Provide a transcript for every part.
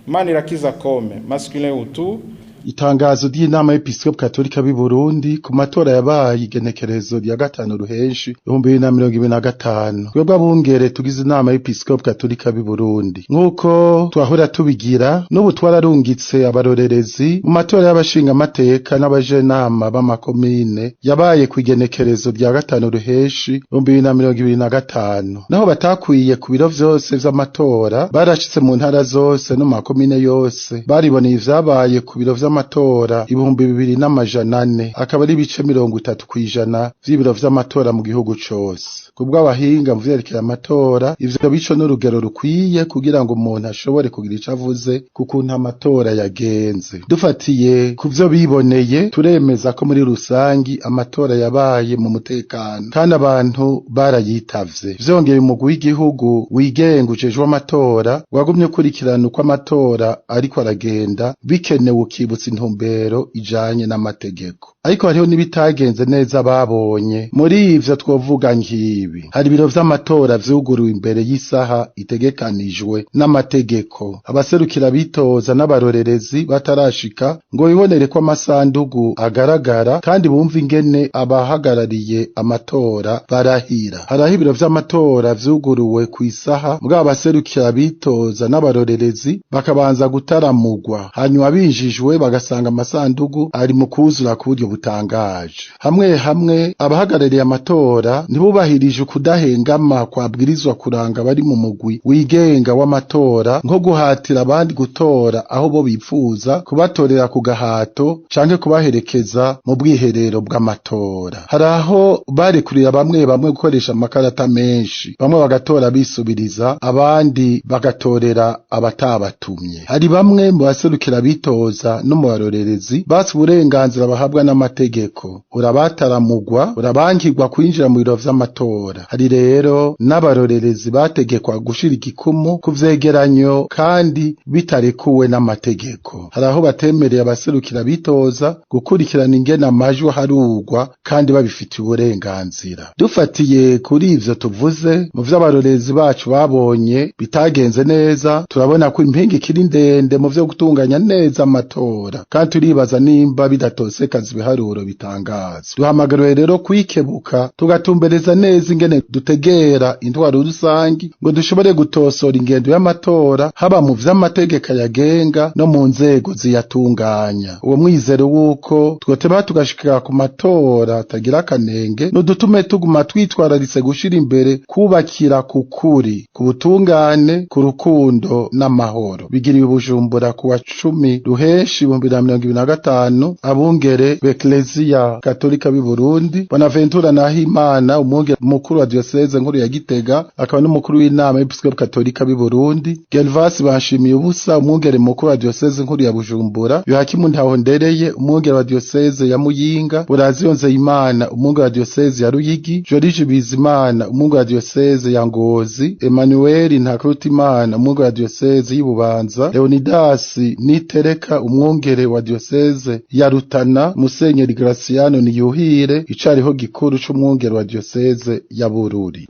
Manirakiza Come, masculin Hutu. Itangazo ry'inama y'Episkopi Katolika b'i Burundi ku matora yabaye igenekerezo rya 5 Ruhenshi 2025. Twebwe abungere tugize inama y'Episkopi Katolika b'i Burundi, nk'uko twahora tubigira, n'ubu twararungitse abarorerezi mu matora y'abashingamateka n'abajenama b'amakomine yabaye ku igenekerezo rya 5 Ruhenshi 2025. Naho batakwiye ku biro vyose vy'amatora, barashitse mu ntara zose no mu makomine yose, bariboneye ivyabaye ku biro vy'amatora 2400, akaba ari ibice 30% vy'ibiro vy'amatora mu gihugu cose. Kubw'abahinga mu vyerekeye amatora, ivyo bico n'urugero rukwiye kugira ngo umuntu ashobore kugira ico avuze ku kuntu amatora yagenze. Dufatiye ku vyo biboneye, turemeza ko muri rusangi amatora yabaye mu mutekano kandi abantu barayitavye. Vyongeye, umugwi w'igihugu wigenga ujejwe amatora wagumye ukurikirana uko amatora ariko aragenda, bikenewe ukibutsa intumbero ijanye n'amategeko. Ariko hariho n'ibitagenze neza babonye. Muri ivyo twovuga nk'ibi: hari ibiro vy'amatora vyuguruwe imbere y'isaha itegekanijwe n'amategeko, abaserukira bitoza n'abarorerezi batarashika ngo bibonere ko amasandugu agaragara kandi bumve ingene abahagarariye amatora barahira. Hariho ibiro vy'amatora vyuguruwe kw'isaha, mugabo abaserukira bitoza n'abarorerezi bakabanza gutaramugwa, hanyuma binjijwe bagasanga amasandugu ari mu kuzura ku buryo butangaje. Hamwe hamwe abahagarariye amatora ntibubahirije ukudahengama kwabwirizwa kuranga abari mu mugwi wigenga w'amatora, nko guhatira abandi gutora aho bo bipfuza, kubatorera ku gahato canke kubaherekeza mu bwiherero bw'amatora. Hari aho barekurira bamwe bamwe gukoresha amakarata menshi, bamwe bagatora bisubiriza, abandi bagatorera abatabatumye. Hari bamwe mu baserukira bitoza no mu barorerezi batse uburenganzira bahabwa n'amategeko, urabataramugwa, urabankirwa kwinjira mu biro vy'amatora. Hari rero n'abarorerezi bategekwa gushira igikumu ku vyegeranyo kandi bitarekuwe n'amategeko. Hari aho batemereye abaserukira bitoza gukurikirana ingene amajwi aharurwa kandi babifitiye uburenganzira. Dufatiye kuri ivyo tuvuze, mu vy'abarorerezi bacu babonye bitagenze neza, turabona ko impinga ikiri ndende mu vyo gutunganya neza amatora, kandi turibaza nimba bidatosekaza ibiharuro bitangaza. Duhamagariwe rero kwikebuka, tugatumbereza neza ingene dutegera intwaro rusangi ngo dushobore gutosora ingendo y'amatora, haba mu vy'amategeko yagenga no mu nzego ziyatunganya. Uwo mwizero w'uko twoteba tugashikira ku matora atagira akanenge nudutume tuguma twitwararitse gushira imbere kubakira ku kuri, ku butungane, ku rukundo n'amahoro. Bigiriwe Bujumbura ku wa 10 Ruheshi 2025, abungere b'Eklezia Katolika b'i Burundi: Bonaventura Nahimana, umwungere mukuru wa diocese nkuru ya Gitega akaba n'umukuru w'inama y'Episkopi Katolika b'i Burundi; Gervas Banshimiye Ubusa, umwungere mukuru wa diocese nkuru ya Bujumbura; Yohakimu Ntahondereye, umwungere wa diocese ya Muyinga; Buraziyo Nzeyimana, umwungere wa diocese ya Ruyigi; Joriji Bizimana, umwungere wa diocese ya Ngozi; Emmanuel Ntakirutimana, umwungere wa diocese y'Ibubanza; Leonidas Nitereka, umwungere wa diocese ya Rutana; Musenyeri Graciano Niyuhire, icariho gikuru c'umwungere wa diocese ya Bururi.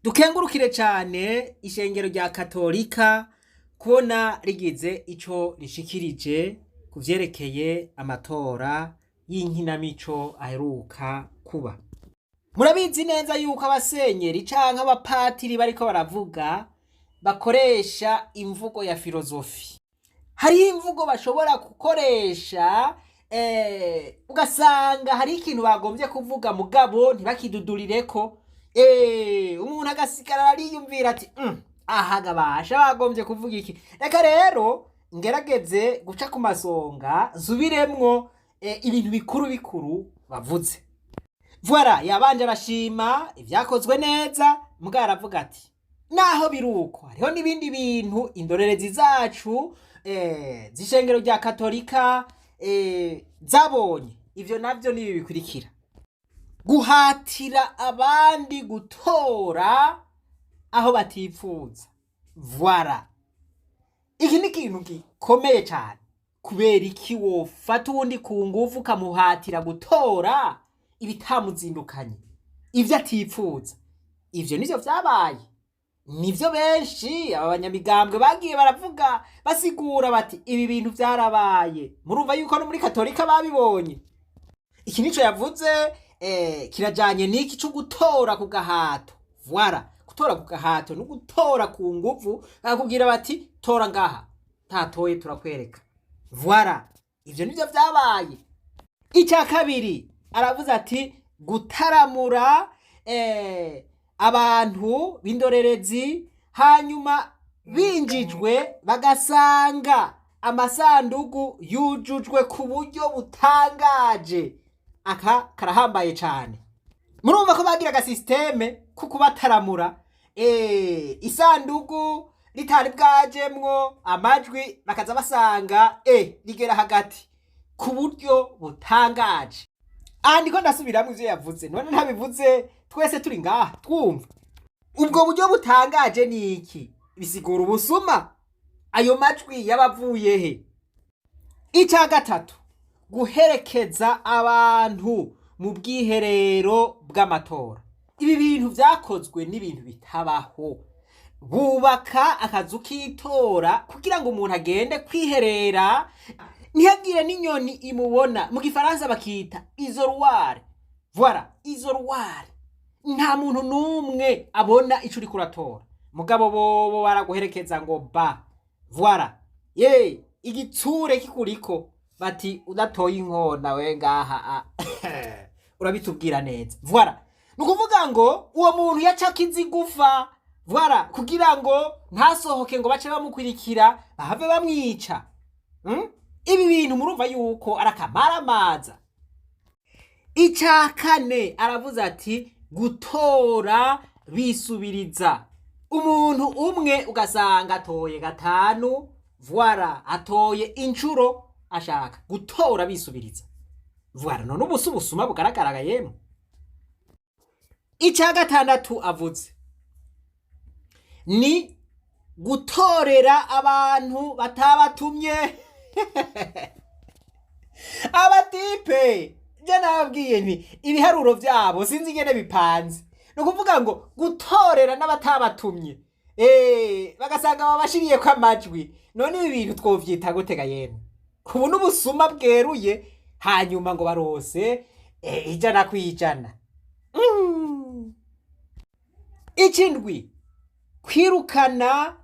Dukengurukire cyane ishengero rya Katolika kubona rigize ico rishikirije ku vyerekeye amatora y'inkinamico aheruka kuba. Murabizi neza yuko abasenyeri canke abapatiri bariko baravuga bakoresha imvugo ya filozofi. Hariho imvugo bashobora gukoresha, ugasanga hari ikintu bagombye kuvuga mugabo ntibakidudurireko, umuntu agasigara ariyumvira ati: "Aha gabasha bagombye kuvuga iki?" Reka rero ngerageze guca ku masonga, nsubiremwo ibintu bikuru bikuru bavuze. Voilà, yabanje arashima ibyakozwe neza, mugabo aravuga ati: "Naho biruko, hariho n'ibindi bintu indorerezi zacu z'ishengero rya Katolika zabonye." Ivyo navyo nibi bikurikira: guhatira abandi gutora aho batipfuza. Voilà, iki ni ikintu gikomeye cyane. Kubera iki wofata uwundi ku nguvu ukamuhatira gutora ibitamuzindukanye, ivyo atipfuza? Ivyo nivyo vyabaye. Nivyo benshi aba banyamigambwe bagiye baravuga, basigura bati ibi bintu vyarabaye. Murumva yuko no muri Katolika babibonye. Iki nico yavuze, kirajanye n'iki co gutora ku gahato. Voilà, gutora ku gahato no gutora ku nguvu, bakakubwira bati tora ngaha, tatoye turakwereka. Voilà, ivyo nivyo vyabaye. Icya kabiri aravuze ati gutaramura abantu b'indorerezi, hanyuma binjijwe bagasanga amasandugu yujujwe ku buryo butangaje. Aka karahambaye cane. Murumva ko bagira agasisiteme ko kubataramura, isandugu ritari bwajemwo amajwi, bakaza basanga rigera hagati ku buryo butangaje. Aha ndiko ndasubiramwo ivyo yavuze, none ntabivuze twese turi ngaha twumva. Ubwo buryo butangaje ni iki? Bisigura ubusuma. Ayo majwi yabavuye he? Icya gatatu, guherekeza abantu mu bwiherero bw'amatora. Ibi bintu vyakozwe n'ibintu bitabaho. Bubaka akazu k'itora kugira ngo umuntu agende kwiherera ntihagire n'inyoni imubona. Mu gifaransa bakita isoloir. Voilà, isoloir. Nta muntu n'umwe abona ico uriko uratora, mugabo bobo baraguherekeza ngo ba voilà, ye igitsure kikuriko, bati udatoye inkona we ngaha urabitubwira neza. Voilà, ni ukuvuga ngo uwo muntu yacako izigufa, voilà, kugira ngo ntasohoke ngo bace bamukurikira bahave bamwica. Ibi bintu murumva yuko ari akamaramaza. Icya kane aravuze ati gutora bisubiriza. Umuntu umwe ugasanga atoye gatanu, voilà, atoye inshuro ashaka, gutora bisubiriza. Voilà, none ubu si ubusuma bugaragara yemwe? Icya gatandatu avuze ni gutorera abantu batabatumye. Abatipe je nababwiye nti ibiharuro vyabo sinzi ingene bipanze. Ni ukuvuga ngo gutorera n'abatabatumye, bagasanga babashiriyeko amajwi. None ibi bintu twovyita gute ga yemwe? Ubu n'ubusuma bweruye. Hanyuma ngo barose 100%. Ikindwi, kwirukana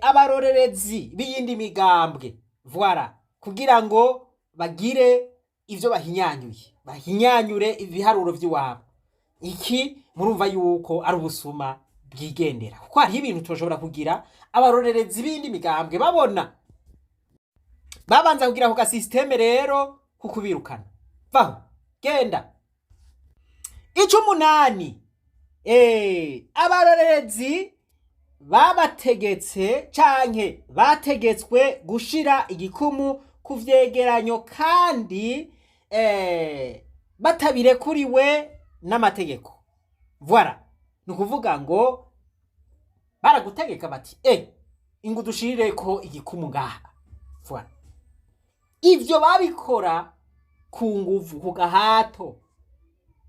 abarorerezi b'iyindi migambwe, voilà, kugira ngo bagire ivyo bahinyanyuye, bahinyanyure ibiharuro vy'iwabo. Iki murumva yuko ari ubusuma bwigendera, kuko hariho ibintu tushobora kugira abarorerezi b'iyindi migambwe babona. Babanza kugira ako gasisiteme rero kukubirukana, vaho genda. Icumunani, abarorerezi babategetse canke bategetswe gushira igikumu ku vyegeranyo kandi batabirekuriwe n'amategeko. Voilà, ni ukuvuga ngo baragutegeka bati ingo dushirireko igikumu ngaha. Voilà, ivyo babikora ku nguvu, ku gahato.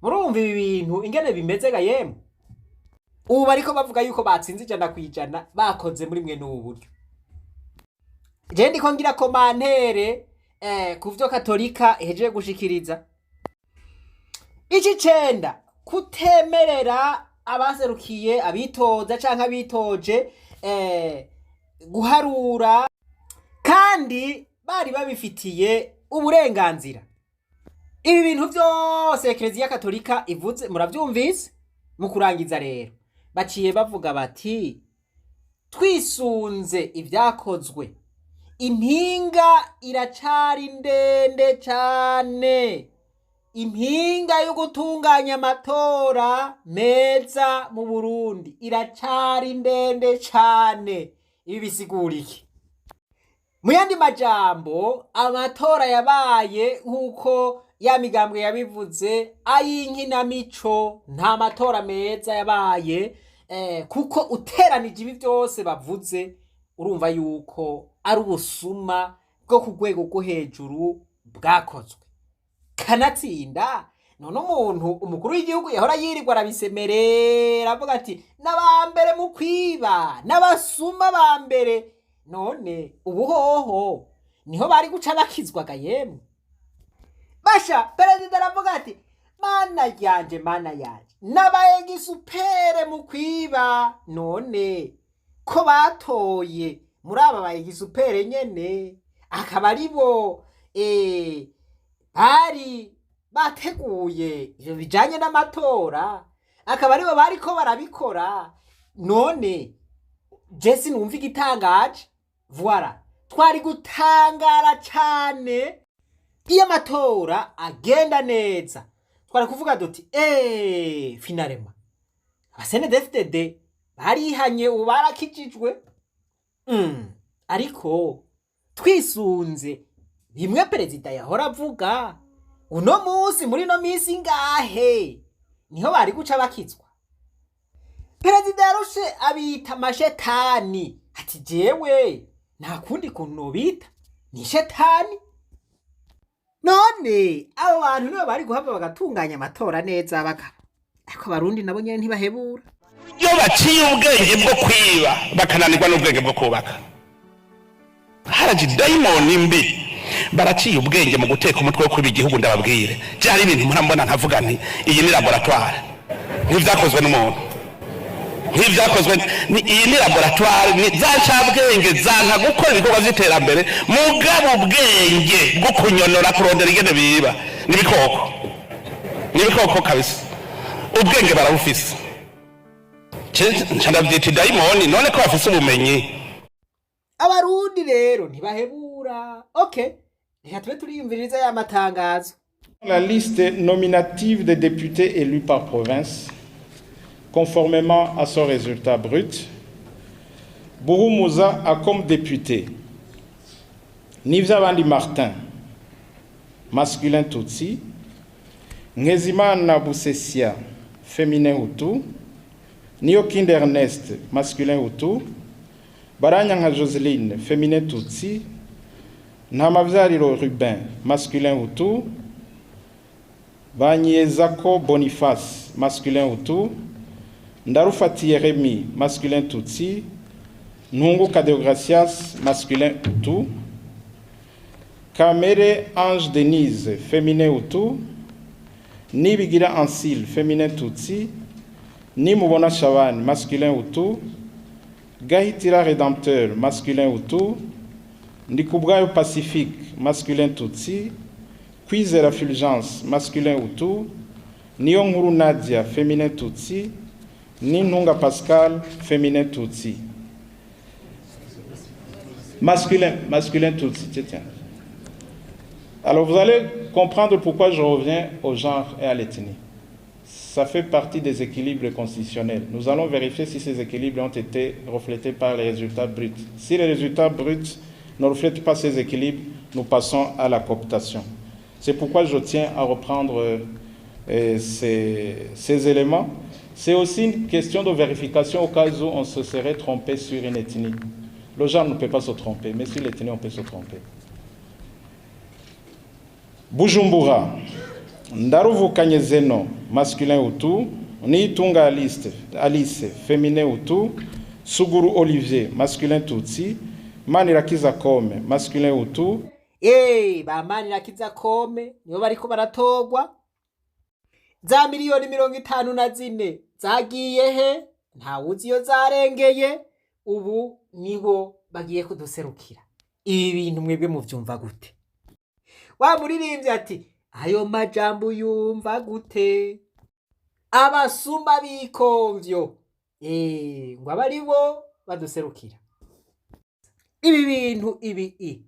Murumva ibi bintu ingene bimeze ga yemwe? Ubu bariko bavuga yuko batsinze 100%, bakoze muri mwe n'ubu buryo. Je ndiko ngira commentaire ku vyo Katolika ihejeje gushikiriza. Icicenda, kutemerera abaserukiye abitoza canke abitoje guharura kandi bari babifitiye uburenganzira. Ibi bintu vyose Ekereziya Katolika ivuze muravyumvise. Mu kurangiza rero baciye bavuga bati twisunze ivyakozwe, impinga iracari ndende cane, impinga yo gutunganya amatora meza mu Burundi iracari ndende cane. Ibi bisigura iki? Mu yandi majambo, amatora yabaye nk'uko ya migambwe yabivuze, ay'inkinamico, nta matora meza yabaye, kuko uteranije ibi byose bavuze urumva yuko ari ubusuma bwo ku rwego rwo hejuru bwakozwe. Kanatsinda none umuntu umukuru w'igihugu yahora yirirwa arabisemerera avuga ati n'abambeshe. n'aba mbere mu kwiba, n'abasuma ba mbere. None ubuhoho niho bari guca bakizwaga yemwe. Basha perezida aravuga ati mana yanje, mana yanje, nabaye gisupere mu kwiba. None ko batoye muri aba bayegisupere nyene akaba ari bo bari bateguye ivyo bijanye n'amatora, akaba aribo bariko barabikora. None je sinumva igitangaje. Voilà, twari gutangara cane iyo amatora agenda neza. Twari kuvuga duti finalement aba CNDD-FDD barihanye, ubu barakijijwe. Ariko twisunze bimwe perezida yahora avuga, uno munsi muri ino minsi ngahe niho bari guca bakizwa. Perezida yarushe abita amashetani, ati jewe nta kundi kuntu nobita, ni shetani. None abo bantu nibo bari guhava bagatunganya amatora neza bakaba. Ariko abarundi nabo nyene ntibahebura. Iyo baciye ubwenge bwo kwiba bakananirwa n'ubwenge bwo kubaka, haraje dayimoni mbi. Baraciye ubwenge mu guteka umutwe wo kwiba igihugu. Ndababwire, byari ibintu murambona nkavuga nti iyi ni laboratoire, nk'ibyakozwe n'umuntu, nk'ibyakozwe iyi ni laboratoire, ni za ncabwenge zanka gukora ibikorwa by'iterambere, mugabo ubwenge bwo kunyonora, kurondera ingene biba, n'ibikoko, n'ibikoko kabisa. Ubwenge barabufise. Nca ndavyita idayimoni. None ko bafise ubumenyi. Abarundi rero ntibahebura. Okay, reka tube turiyumviriza ya matangazo. La liste nominative des députés élus par province, conformément à son résultat brut, Buhumuza a comme député Nivyabandi Martin, masculin Tutsi, Nkezimana Busesia, féminin Hutu, Niyokindi Ernest, masculin Hutu, Baranyanka Joseline, féminin Tutsi, Ntamavyariro Rubin, masculin Hutu, Banyezako Boniface, masculin Hutu, Ndarufatiye Remy, masculin Tutsi, Ntunguka Deogracias, masculin Hutu, Kamere Ange Denise, féminin Hutu, Nibigira Ancile, féminin Tutsi, Nimubona Chavan, masculin Hutu, Gahitira Rédempteur, masculin Hutu, Ndikubwayo Pacifique, masculin Tutsi, Kwizera Fulgence, masculin Hutu, Niyonkuru Nadia, féminin Tutsi, Nintunga Pascal, féminin Tutsi. Masculin, masculin Tutsi, tiens, tiens. Alors vous allez comprendre pourquoi je reviens au genre et à l'ethnie. Ça fait partie des équilibres constitutionnels. Nous allons vérifier si ces équilibres ont été reflétés par les résultats bruts. Si les résultats bruts ne reflètent pas ces équilibres, nous passons à la cooptation. C'est pourquoi je tiens à reprendre ces éléments. C'est aussi une question de vérification au cas où on se serait trompé sur une ethnie. Le genre ne peut pas se tromper, mais sur l'ethnie, on peut se tromper. Bujumbura, Ndaruvukanye Zeno, masculin Hutu, Nitunga Alice, Alice, féminin Hutu, Suguru Olivier, masculin Tutsi, Manirakiza Kome, masculin Hutu. Ba Manirakiza Kome nibo bariko baratogwa. Za miliyoni 54 zagiye he? Ntawuzi iyo zarengeye. Ubu nibo bagiye kuduserukira. Ibi bintu mwebwe muvyumva gute? Wa muririmbyi ati ayo majambo yumva gute? Abasuma b'ikomvyo ngo abe ari bo baduserukira. Ibi bintu ibi i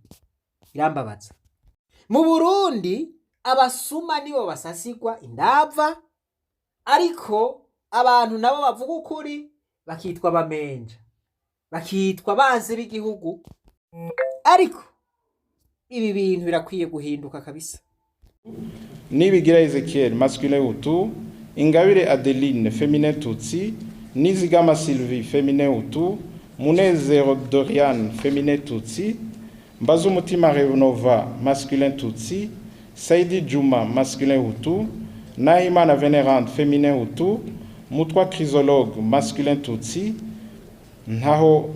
birambabaza. Mu Burundi abasuma nibo basasigwa indava, ariko abantu nabo bavuga ukuri bakitwa bamenja, bakitwa banzi b'igihugu. Ariko ibi bintu birakwiye guhinduka kabisa. Nibigira Ezekiel, masculin Hutu, Ingabire Adeline, féminin Tutsi, Nizigama Sylvie, féminin Hutu, Munezero Dorian, féminin Tutsi, Mbazumutima Renova, masculin Tutsi, Saidi Juma, masculin Hutu, Naimana Vénérande, féminin Hutu, Mutwa Chrysologue, masculin Tutsi, Ntaho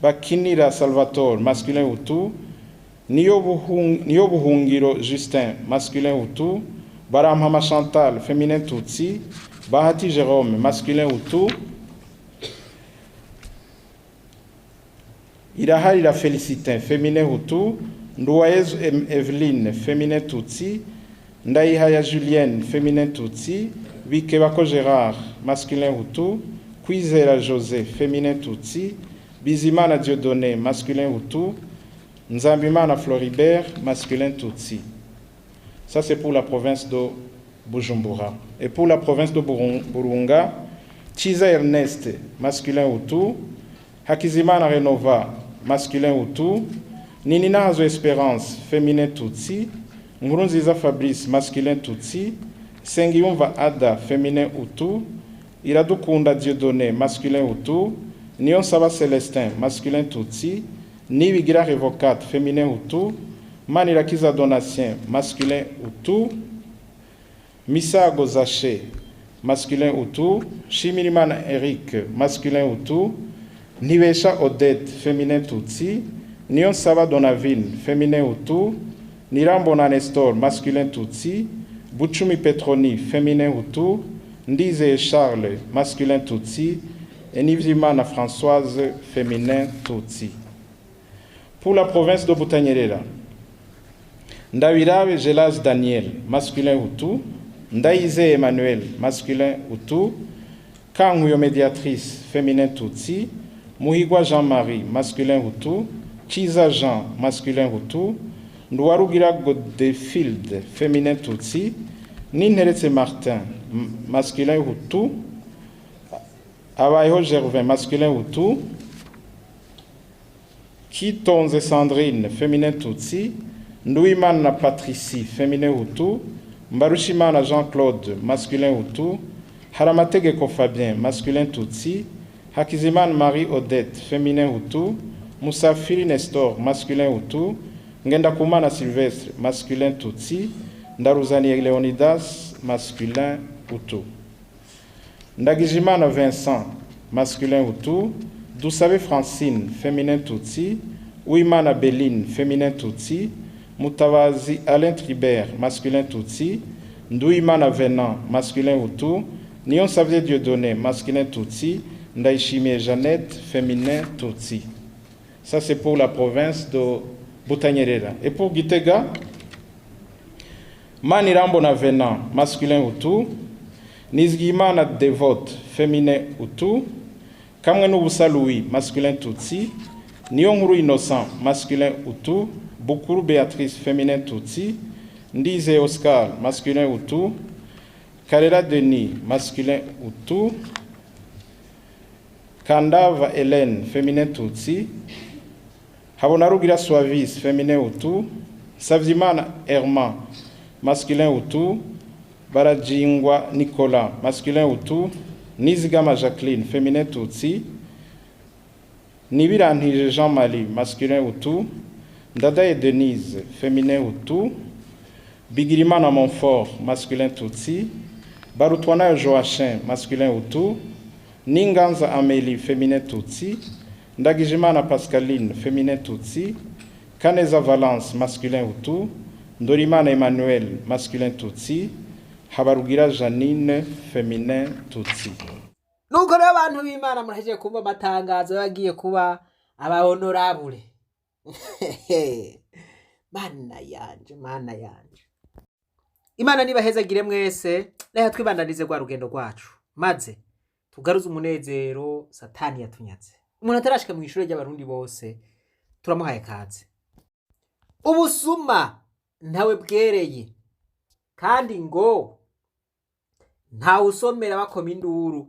Bakinira Salvatore, masculin Hutu, Niyo Buhungiro Justin, masculin Hutu, Barampama Chantal, féminin Tutsi, Bahati Jérôme, masculin Hutu, Iraharira Félicité, féminin Hutu, Nduwayezu Eveline, féminin Tutsi, Ndayihaya Julienne, féminin Tutsi, Bikebako Gérard, masculin Hutu, Kwizera José, féminin Tutsi, Bizimana Dieudonné, masculin Hutu, Nzambimana Floribert, masculin Tutsi. Ça, c'est pour la province de Bujumbura. Et pour la province de Burunga, Chiza Ernest, masculin Hutu, Hakizimana Renova, masculin Hutu, Ninina Hazo Espérance, féminin Tutsi, Nkurunziza Fabrice, masculin Tutsi, Sengiyumva Ada, féminin Hutu, Iradukunda Dieudonné, masculin Hutu, Niyonsaba Célestin, masculin Tutsi, Nibigira Révocate, féminin Hutu, Manirakiza Donatien, masculin Hutu, Misago Zaché, masculin Hutu, Shimirimana Eric, masculin Hutu, Nibesha Odette, féminin Tutsi, Niyonsaba Donavine, féminin Hutu, Nirambona Nestor, masculin Tutsi, Buchumi Petroni, féminin Hutu, Ndizeye Charles, masculin Tutsi, et Nivzimana Françoise, féminin Tutsi. Pour la province de Butanyerera, Ndawirabe Gelas Daniel, masculin Hutu, Ndaïze Emmanuel, masculin Hutu, Kanguyo Médiatrice, féminin Tutsi, Muhigwa Jean-Marie, masculin Hutu, Chiza Jean, masculin Hutu, Ndwarugira Godefilde, féminin Tutsi, Ninteretse Martin, masculin Hutu, Abayeho Gervais, masculin Hutu, Kitonze Sandrine, féminin Tutsi, Nduwimana Patricie, féminin Hutu, Mbarushimana Jean-Claude, masculin Hutu, Haramategeko Fabien, masculin Tutsi, Hakizimana Marie Odette, féminin Hutu, Musafiri Nestor, masculin Hutu, Ngendakumana Sylvestre, masculin Tutsi, Ndaruzani Leonidas, masculin Hutu. Ndagijimana Vincent, masculin Hutu, Dusabe Francine, féminin Tutsi, Uimana Beline, féminin Tutsi, Mutabazi Alain Tribert, masculin Tutsi, Nduimana Venant, masculin Hutu, Niyonsavye Dieudonné, masculin Tutsi, Ndayishimiye Jeannette, féminin Tutsi. Ça, c'est pour la province de Butanyerera. Et pour Gitega, Manirambona Venant, masculin Hutu, Nizigimana Devote, féminin Hutu, Kamwenubusa Louis, masculin Tutsi, Niyonkuru Innocent, masculin Hutu, Bukuru Béatrice, féminin Tutsi, Ndize Oscar, masculin Hutu, Karera Denis, masculin Hutu, Kandava Hélène, féminin Tutsi, Habonarugira Suavis, féminin Hutu, Savyimana Herman, masculin Hutu, Barajingwa Nicolas, masculin Hutu, Nizigama Jacqueline, féminin Tutsi, Nibirantije Jean-Marie, masculin Hutu, Ndadaye Denise, féminin Hutu, Bigirimana Montfort, masculin Tutsi, Barutwana Joachim, masculin Hutu, Ninganza Amélie, féminin Tutsi, Ndagijimana Pascaline, féminin Tutsi, Kaneza Valence, masculin Hutu, Ndorimana Emmanuel, masculin Tutsi, Habarugira Janine, féminin Tutsi. Nuko rero abantu b'Imana murahejeje kumva amatangazo yagiye kuba aba honorable. Mana yanje, mana yanje. Imana nibahezagire mwese, reka twibandanize rwa rugendo rwacu, maze tugaruze umunezero Satani yatunyaze. Umuntu atarashika mu ishure ry'abarundi bose turamuhaye kaze. Ubusuma ntawe bwereye, kandi ngo ntawusomera bakoma induru.